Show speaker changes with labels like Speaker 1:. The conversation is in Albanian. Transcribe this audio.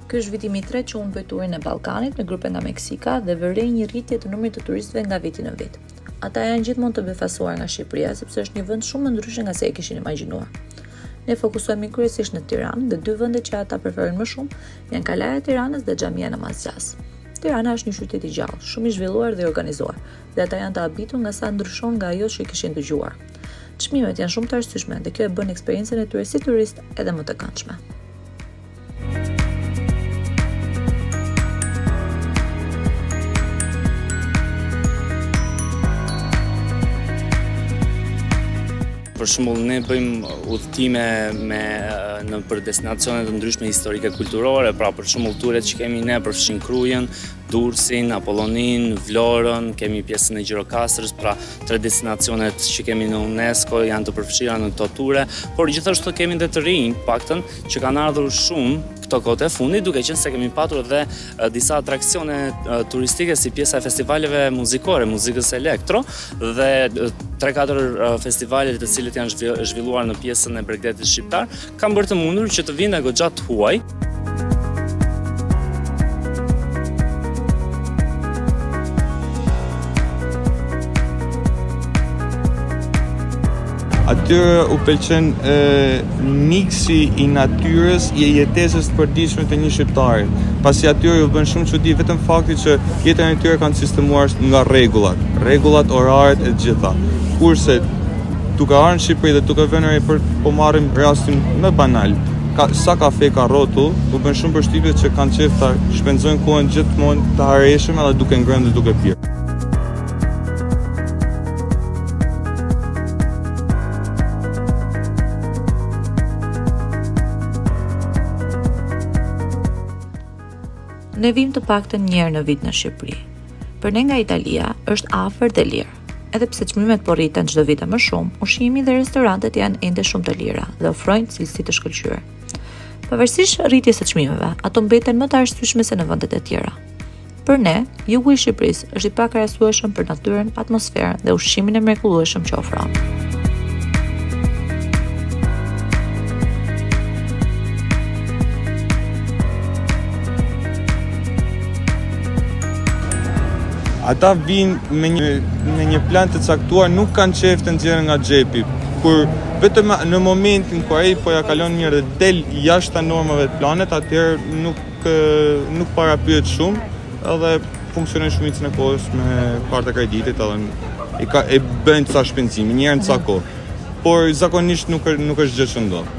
Speaker 1: Ky është viti im i tretë që unë bëj turin e Ballkanit me grupe nga Meksika dhe vërej një rritje të numrit të turistëve nga viti në vit. Ata janë gjithmonë të befasuar nga Shqipëria sepse është një vend shumë më ndryshe nga se e kishin imagjinuar. Ne fokusohemi kryesisht në Tiranë dhe dy vendet që ata preferojnë më shumë janë Kalaja e Tiranës dhe Xhamia e Namazgjasë. Tirana është një qytet i gjallë, shumë i zhvilluar dhe i organizuar, dhe ata janë të habitur nga sa ndryshon nga ajo që kishin dëgjuar. Çmimet janë shumë të arsyeshme dhe kjo e bën eksperiencën e tyre si turist edhe më të këndshme.
Speaker 2: Për shembull, ne bëjmë udhëtime me nëpër destinacione të ndryshme historike kulturore, pra për shembull turet që kemi ne përfshin Krujën, Durrësin, Apolloninë, Vlorën, kemi pjesën e Gjirokastrës, pra tre destinacionet që kemi në UNESCO janë të përfshira në këto ture, por gjithashtu kemi dhe të rinj, paktën, që kanë ardhur shumë këto kohët e fundit, duke qenë se kemi patur dhe disa atraksione turistike si pjesa e festivaleve muzikore, muzikës elektro dhe 3-4 festivale të cilët janë zhvilluar në pjesën e bregdetit shqiptar, kanë bërë të mundur që të vinë goxha të huaj.
Speaker 3: Atyre u pëlqen e, miksi i natyrës i jetesës të përditshme të një shqiptari. Pasi atyre u bën shumë çudi vetëm fakti që jetën e tyre kanë sistemuar nga rregullat, rregullat, oraret e gjitha. Kurse duke ardhur në Shqipëri dhe duke vënë re për po marrim rastin më banal, ka, sa kafe ka rrotull, u bën shumë përshtypje që kanë qejf ta shpenzojnë kohën gjithmonë të hareshëm edhe duke ngrënë dhe duke pirë.
Speaker 1: Ne vijmë të paktën një herë në vit në Shqipëri. Për ne nga Italia është afër dhe lirë. Edhe pse çmimet po rriten çdo vit e më shumë, ushqimi dhe restorantet janë ende shumë të lira dhe ofrojnë cilësi të shkëlqyer. Pavarësisht rritjes së çmimeve, ato mbeten më të arsyeshme se në vendet e tjera. Për ne, jugu i Shqipërisë është i pakrahasueshëm për natyrën, atmosferën dhe ushqimin e mrekullueshëm që ofron.
Speaker 3: Ata vijnë me një me një plan të caktuar, nuk kanë qejf të nxjerrin nga xhepi. Kur vetëm në momentin kur ai po ja kalon mirë dhe del jashtë normave të planit, atëherë nuk nuk para pyet shumë, edhe funksionon shumicën e kohës me karta kreditit edhe i ka e bëjnë ca shpenzime, një herë në ca kohë. Por zakonisht nuk nuk është gjë që ndodh.